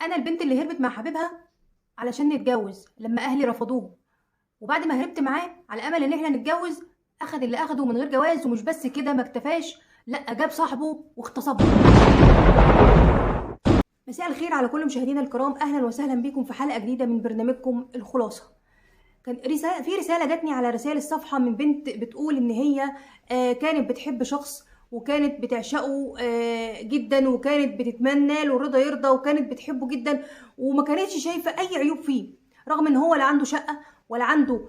انا البنت اللي هربت مع حبيبها علشان نتجوز لما اهلي رفضوه، وبعد ما هربت معاه على امل ان احنا نتجوز اخد اللي اخده من غير جواز. ومش بس كده، ما اكتفاش، لا جاب صاحبه واغتصبه. مساء الخير على كل مشاهدينا الكرام، اهلا وسهلا بكم في حلقة جديدة من برنامجكم الخلاصة. كان رسالة في رسالة جاتني على رسائل الصفحة من بنت بتقول ان هي كانت بتحب شخص وكانت بتعشقه جدا، وكانت بتتمنى له الرضا يرضى، وكانت بتحبه جدا وما كانتش شايفه اي عيوب فيه، رغم ان هو لا عنده شقه ولا عنده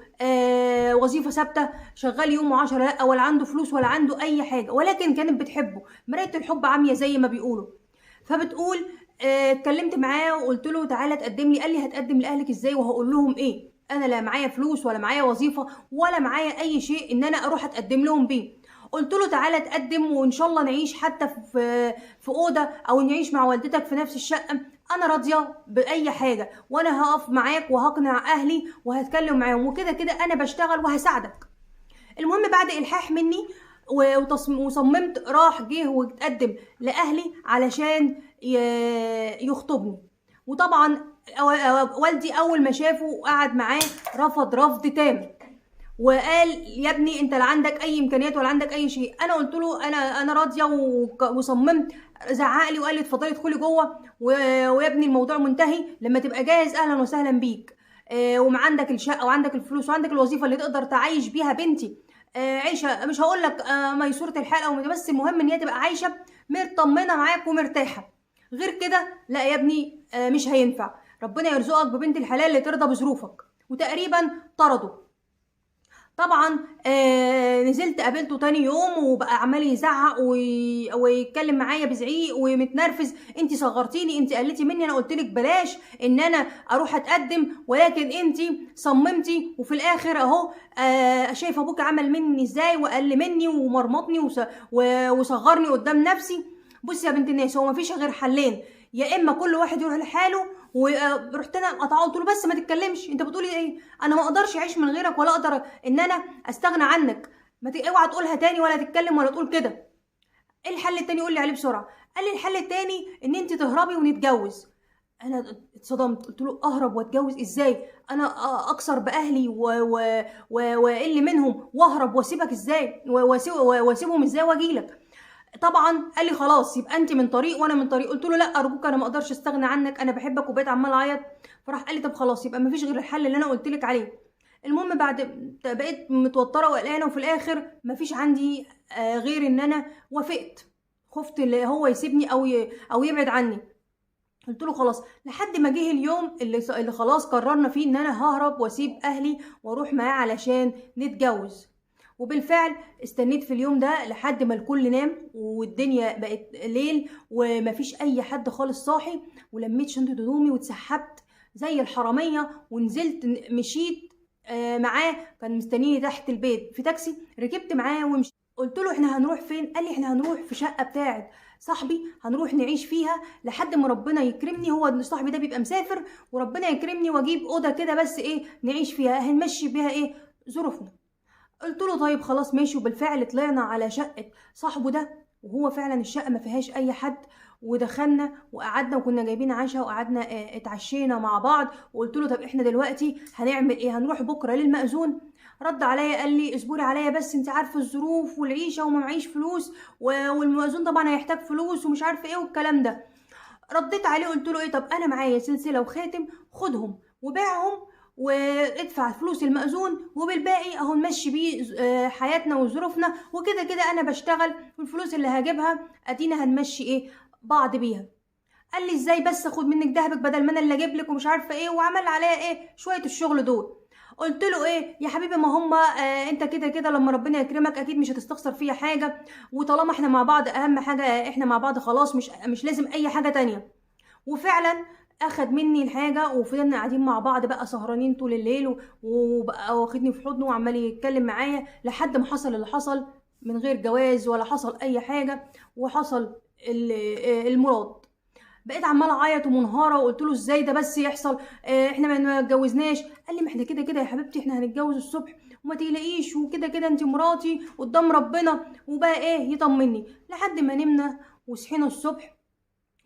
وظيفة ثابتة، شغال يوم وعشرة لا، ولا عنده فلوس ولا عنده اي حاجة، ولكن كانت بتحبه. مراية الحب عمية زي ما بيقولوا. فبتقول اتكلمت معاه وقلت له تعالى تقدم لي، قال لي هتقدم لاهلك ازاي وهقول لهم ايه؟ انا لا معايا فلوس ولا معايا وظيفة ولا معايا اي شيء ان انا اروح اتقدم لهم بيه. قلت له تعالى تقدم وان شاء الله نعيش حتى في اوضة او نعيش مع والدتك في نفس الشقة، انا راضية باي حاجة، وانا هقف معاك وهقنع اهلي وهتكلم معاهم، وكده كده انا بشتغل وهساعدك. المهم بعد الحاح مني وصممت، راح جه واتقدم لاهلي علشان يخطبني. وطبعا والدي اول ما شافه وقعد معاه رفض رفض تام، وقال يا ابني انت لا عندك اي امكانيات ولا عندك اي شيء. انا قلت له انا راضية وصممت. زعق لي وقال لي اتفضلي ادخلي جوه، ويا ابني الموضوع منتهي، لما تبقى جاهز اهلا وسهلا بيك، وما عندك الشقة وعندك الفلوس وعندك الوظيفة اللي تقدر تعيش بيها بنتي عيشه، مش هقول لك ميسوره الحال او بس المهم ان هي تبقى عايشه مطمنه معاك ومرتاحه. غير كده لا يا ابني مش هينفع، ربنا يرزقك ببنت الحلال اللي ترضى بظروفك. وتقريبا طرده. طبعا نزلت قابلته تاني يوم وبقى عمال يزعق ويتكلم معايا بزعيق ومتنرفز، انت صغرتيني، انت قلتي مني، انا قلت لك بلاش ان انا اروح اتقدم، ولكن انت صممتي، وفي الاخر اهو شايفه ابوك عمل مني ازاي وقل مني ومرمطني وصغرني قدام نفسي. بصي يا بنت الناس، هو مفيش غير حلين، يا اما كل واحد يروح لحاله. ورحت انا قطعه قلت له بس ما تتكلمش، انت بتقولي ايه؟ انا ما اقدرش اعيش من غيرك ولا اقدر ان انا استغنى عنك، ما اوعى تقولها تاني ولا تتكلم ولا تقول كده. ايه الحل التاني؟ قول لي عليه بسرعة. قال لي الحل التاني ان انت تهربي ونتجوز. انا اتصدمت، قلت له اهرب واتجوز ازاي؟ انا اكسر باهلي واقل منهم واهرب واسيبك ازاي؟ واسيبهم ازاي واجيلك؟ طبعا قال لي خلاص يبقى انت من طريق وانا من طريق. قلت له لا ارجوك انا ما اقدرش استغنى عنك، انا بحبك، وبقيت عمال اعيط. فراح قال لي طب خلاص يبقى ما فيش غير الحل اللي انا قلت لك عليه. المهم بعد بقيت متوترة وقلقانه، وفي الاخر ما فيش عندي غير ان انا وافقت، خفت اللي هو يسيبني او يبعد عني. قلت له خلاص، لحد ما جه اليوم اللي خلاص قررنا فيه ان انا ههرب واسيب اهلي واروح معاه علشان نتجوز. وبالفعل استنيت في اليوم ده لحد ما الكل نام والدنيا بقت ليل ومفيش اي حد خالص صاحي، ولميت شنطة هدومي واتسحبت زي الحرامية ونزلت مشيت معاه، كان مستنيني تحت البيت في تاكسي، ركبت معاه ومشيت. قلت له احنا هنروح فين؟ قال لي احنا هنروح في شقة بتاعت صاحبي، هنروح نعيش فيها لحد ما ربنا يكرمني، هو صاحبي ده بيبقى مسافر، وربنا يكرمني واجيب اوضة كده بس ايه نعيش فيها، هنمشي بيها ايه ظروفنا. قلت له طيب خلاص ماشي. وبالفعل طلعنا على شقة صاحبه ده، وهو فعلا الشقة ما فيهاش اي حد، ودخلنا وقعدنا وكنا جايبين عشاء وقعدنا اتعشينا مع بعض. وقلت له طب احنا دلوقتي هنعمل ايه؟ هنروح بكرة للمأذون؟ رد عليا قال لي اصبري عليا بس، انت عارفه الظروف والعيشه وما معيش فلوس، والمأذون طبعا هيحتاج فلوس ومش عارفه ايه والكلام ده. رديت عليه قلت له ايه، طب انا معايا سلسلة وخاتم، خدهم وبيعهم وادفع فلوس المأذون، وبالباقي اهو نمشي بيه حياتنا وظروفنا، وكده كده انا بشتغل والفلوس اللي هجيبها ادينا هنمشي ايه بعض بيها. قال لي ازاي بس اخد منك دهبك بدل ما انا اللي اجيب لك ومش عارفه ايه، وعمل عليا ايه شوية الشغل دول. قلت له ايه يا حبيبي، ما هم انت كده كده لما ربنا يكرمك اكيد مش هتستخسر فيا حاجة، وطالما احنا مع بعض اهم حاجة احنا مع بعض خلاص، مش لازم اي حاجة تانية. وفعلا اخد مني الحاجة وفضلنا قاعدين مع بعض بقى سهرانين طول الليل، وبقى واخدني في حضنه وعمال يتكلم معايا لحد ما حصل اللي حصل، من غير جواز ولا حصل اي حاجة، وحصل المراد. بقيت عماله اعيط ومنهاره، وقلت له ازاي ده بس يحصل، احنا ما اتجوزناش. قال لي ما احنا كده كده يا حبيبتي احنا هنتجوز الصبح وما تقلقيش، وكده كده انت مراتي قدام ربنا، وبقى ايه يطمني. لحد ما نمنا وصحينا الصبح،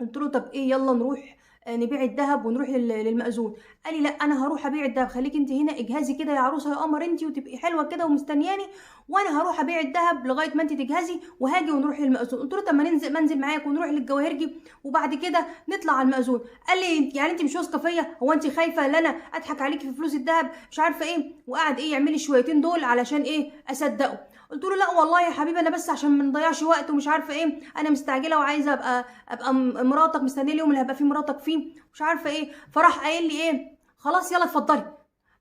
قلت له طب ايه يلا نروح نبيع الذهب ونروح للمأذون. قال لي لا انا هروح ابيع الذهب، خليك انت هنا اجهزي كده يا عروسه يا قمر انت، وتبقي حلوة كده ومستنياني، وانا هروح ابيع الذهب لغاية ما انت تجهزي وهاجي ونروح للمأذون. قلت له طب ما ننزل، منزل معاك ونروح للجواهرجي وبعد كده نطلع على المأذون. قال لي يعني انت مش واثقة فيا؟ هو انت خايفة ان انا اضحك عليكي في فلوس الذهب مش عارفه ايه؟ وقعد ايه يعمل لي شويتين دول علشان ايه اصدقه. قلت له لا والله يا حبيبي انا بس عشان ما نضيعش وقت ومش عارفه ايه، انا مستعجلة وعايزه ابقى مراتك، مستنيه اليوم اللي هبقى فيه مراتك فيه مش عارفه ايه. فراح قايل لي ايه خلاص يلا اتفضلي.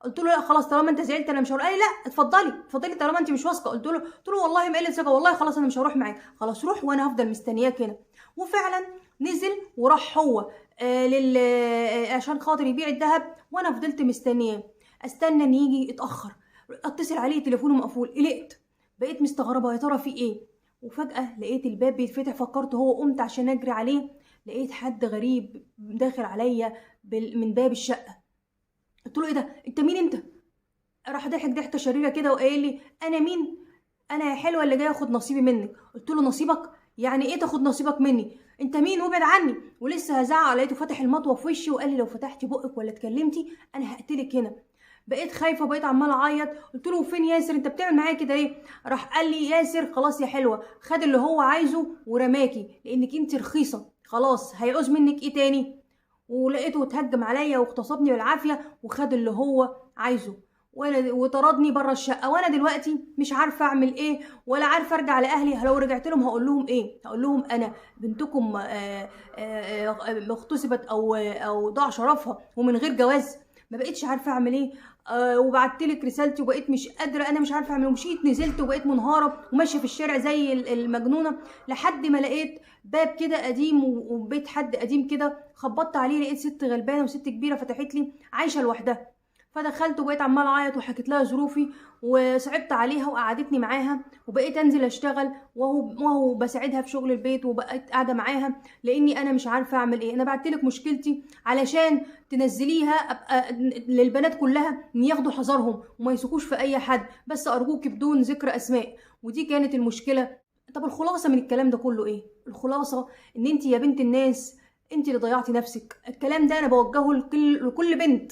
قلت له لا خلاص طالما انت زعلت انا مش هروح. قال لي لا اتفضلي اتفضلي طالما انت مش واثقة. قلت له والله ما قلة ثقة، والله خلاص انا مش هروح معاك، خلاص روح وانا هفضل مستنياك هنا. وفعلا نزل وراح هو عشان خاطر يبيع الذهب، وانا فضلت مستنياه، استنى ان يجي اتاخر، اتصل عليه تليفونه مقفول، قلقت، بقيت مستغربه يا ترى في ايه. وفجاة لقيت الباب بيتفتح، فكرت هو، قمت عشان اجري عليه، لقيت حد غريب داخل عليا من باب الشقة. قلت له ايه ده؟ انت مين انت؟ راح ضحك ضحكه شريرة كده وقال لي انا مين؟ انا يا حلوة اللي جاي اخد نصيبي منك. قلت له نصيبك؟ يعني ايه تاخد نصيبك مني؟ انت مين؟ وابعد عني. ولسه هزعق لقيته فتح المطوه في وشي وقال لي لو فتحتي بقك ولا اتكلمتي انا هقتلك هنا. بقيت خايفة وبقيت عماله اعيط. قلت له فين ياسر؟ انت بتعمل معايا كده ليه؟ راح قال لي ياسر خلاص يا حلوة خد اللي هو عايزه ورماكي لانك انت رخيصة، خلاص هيعوز منك ايه تاني؟ ولقيته اتهجم عليا واغتصبني بالعافية وخد اللي هو عايزه وطردني بره الشقة. وانا دلوقتي مش عارفه اعمل ايه ولا عارفه ارجع لاهلي. لو رجعت لهم هقول لهم ايه؟ هقول لهم انا بنتكم اغتصبت او ضاع شرفها ومن غير جواز. ما بقيتش عارفه اعمل ايه. وبعت لك رسالتي وبقيت مش قادرة، انا مش عارفه اعمل ايه. ومشيت نزلت وبقيت منهاره وماشية في الشارع زي المجنونة، لحد ما لقيت باب كده قديم وبيت حد قديم كده، خبطت عليه لقيت ست غلبانه وست كبيرة فتحت لي، عايشه لوحدها. فدخلت وبقيت عماله اعيط وحكيت لها ظروفي وصعبت عليها وقعدتني معاها، وبقيت انزل اشتغل وهو بساعدها في شغل البيت، وبقيت قاعدة معاها لاني انا مش عارفه اعمل ايه. انا بعت لك مشكلتي علشان تنزليها ابقى للبنات كلها ان ياخدوا حذرهم وما يثقوش في اي حد، بس ارجوكي بدون ذكر اسماء. ودي كانت المشكلة. طب الخلاصة من الكلام ده كله ايه؟ الخلاصة ان انت يا بنت الناس انت اللي ضيعتي نفسك. الكلام ده انا بوجهه لكل بنت،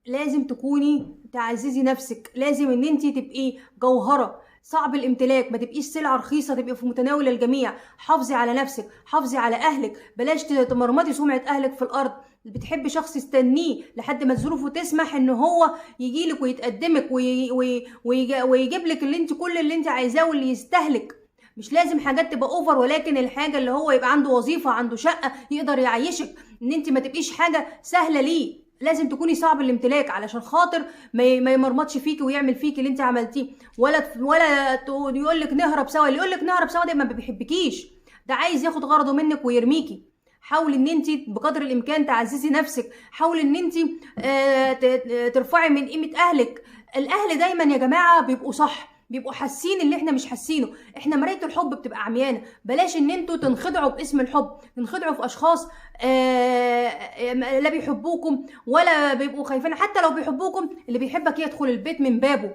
لازم تكوني تعززي نفسك، لازم ان انت تبقي جوهره صعب الامتلاك، ما تبقيش سلعه رخيصة، تبقي في متناول الجميع. حافظي على نفسك، حافظي على اهلك، بلاش تمرمطي سمعه اهلك في الارض. بتحبي شخص استنيه لحد ما ظروفه تسمح ان هو يجيلك ويتقدمك ويجيب لك اللي انت كل اللي انت عايزاه واللي يستهلك. مش لازم حاجات تبقى over، ولكن الحاجة اللي هو يبقى عنده وظيفة، عنده شقه، يقدر يعيشك، ان انت ما تبقيش حاجة سهلة ليه. لازم تكوني صعب الامتلاك علشان خاطر ما يمرمطش فيكي ويعمل فيكي اللي انت عملتيه، ولا يقول لك نهرب سوا. اللي يقول لك نهرب سوا ده ما بيحبكيش، ده عايز ياخد غرضه منك ويرميكي. حاولي ان انت بقدر الامكان تعززي نفسك، حاولي ان انت ترفعي من قيمة اهلك. الاهل دايما يا جماعة بيبقوا صح، بيبقوا حاسين اللي احنا مش حاسينه. احنا مراية الحب بتبقى عميانه. بلاش ان انتوا تنخدعوا باسم الحب، تنخدعوا في اشخاص لا بيحبوكم ولا بيبقوا خايفين. حتى لو بيحبوكم، اللي بيحبك يدخل البيت من بابه،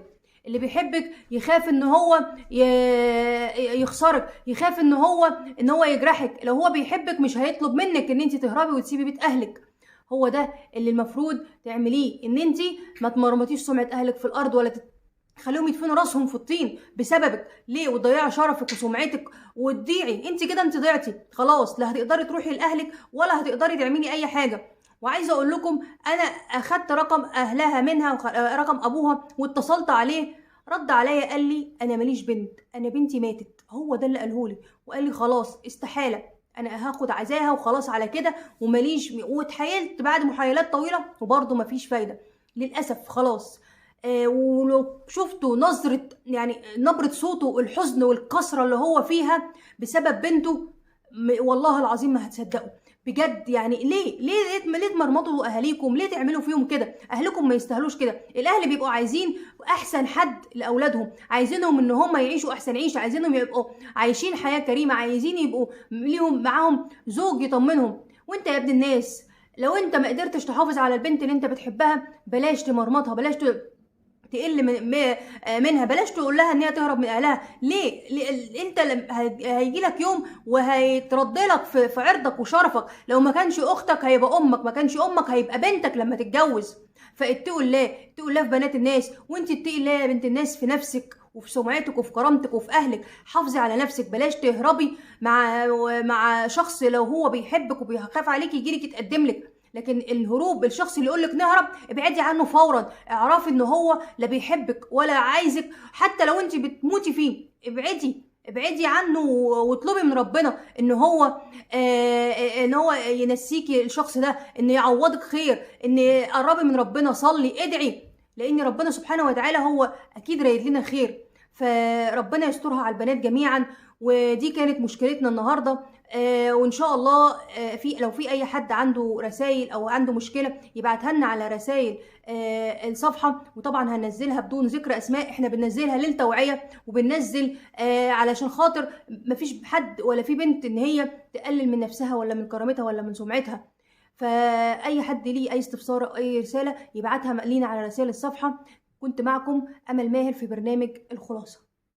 اللي بيحبك يخاف ان هو يخسرك، يخاف ان هو يجرحك. لو هو بيحبك مش هيطلب منك ان انت تهربي وتسيبي بيت اهلك. هو ده اللي المفروض تعمليه، ان انت ما تمرمطيش سمعه اهلك في الارض ولا خليهم يدفنوا راسهم في الطين بسببك. ليه؟ وتضيعي شرفك وسمعتك وتضيعي انت كده. انت ضيعتي خلاص، لا هتقدري تروحي لاهلك ولا هتقدري تعملي اي حاجة. وعايزه اقول لكم انا اخدت رقم اهلها منها، رقم ابوها، واتصلت عليه، رد عليا قال لي انا ماليش بنت، انا بنتي ماتت. هو ده اللي قاله لي، وقال لي خلاص استحالة انا هاخد عزاها وخلاص على كده وماليش. واتحايلت بعد محايلات طويلة وبرده مفيش فايده للاسف خلاص. ولو شفتوا نظرة، يعني نبرة صوته، الحزن والكسرة اللي هو فيها بسبب بنته، والله العظيم ما هتصدقوا بجد. يعني ليه ليه ليه تمرمطوا اهاليكم؟ ليه تعملوا فيهم كده؟ اهلكم ما يستاهلوش كده. الاهل بيبقوا عايزين احسن حد لاولادهم، عايزينهم ان هم يعيشوا احسن عيشه، عايزينهم يبقوا عايشين حياة كريمة، عايزين يبقوا ليهم معاهم زوج يطمنهم. وانت يا ابن الناس لو انت ما قدرتش تحافظ على البنت اللي انت بتحبها، بلاش تمرمطها، بلاش تقل منها، بلاش تقول لها ان هي تهرب من اهلها. ليه؟ انت هيجي لك يوم وهيترد لك في عرضك وشرفك. لو ما كانش اختك هيبقى امك، ما كانش امك هيبقى بنتك لما تتجوز. فاتقوا الله، اتقوا الله في بنات الناس، وانت اتقي الله يا بنت الناس في نفسك وفي سمعتك وفي كرامتك وفي اهلك. حافظي على نفسك، بلاش تهربي مع شخص لو هو بيحبك وبيخاف عليك يجيلك يتقدم لك. لكن الهروب، الشخص اللي يقولك نهرب ابعدي عنه فورا، اعرفي ان هو لا بيحبك ولا عايزك، حتى لو انت بتموتي فيه ابعدي عنه، واطلبي من ربنا ان هو ان هو ينسيكي الشخص ده، ان يعوضك خير، ان قربي من ربنا، صلي، ادعي، لان ربنا سبحانه وتعالى هو اكيد رايد لنا خير. فربنا يسترها على البنات جميعا. ودي كانت مشكلتنا النهارده، وان شاء الله في لو في اي حد عنده رسائل او عنده مشكلة يبعتها لنا على رسائل الصفحة، وطبعا هننزلها بدون ذكر اسماء، احنا بننزلها للتوعية، وبننزل علشان خاطر مفيش حد ولا في بنت ان هي تقلل من نفسها ولا من كرامتها ولا من سمعتها. فاي حد ليه اي استفسار او اي رسالة يبعتها لينا على رسائل الصفحة. كنت معكم امل ماهر في برنامج الخلاصة.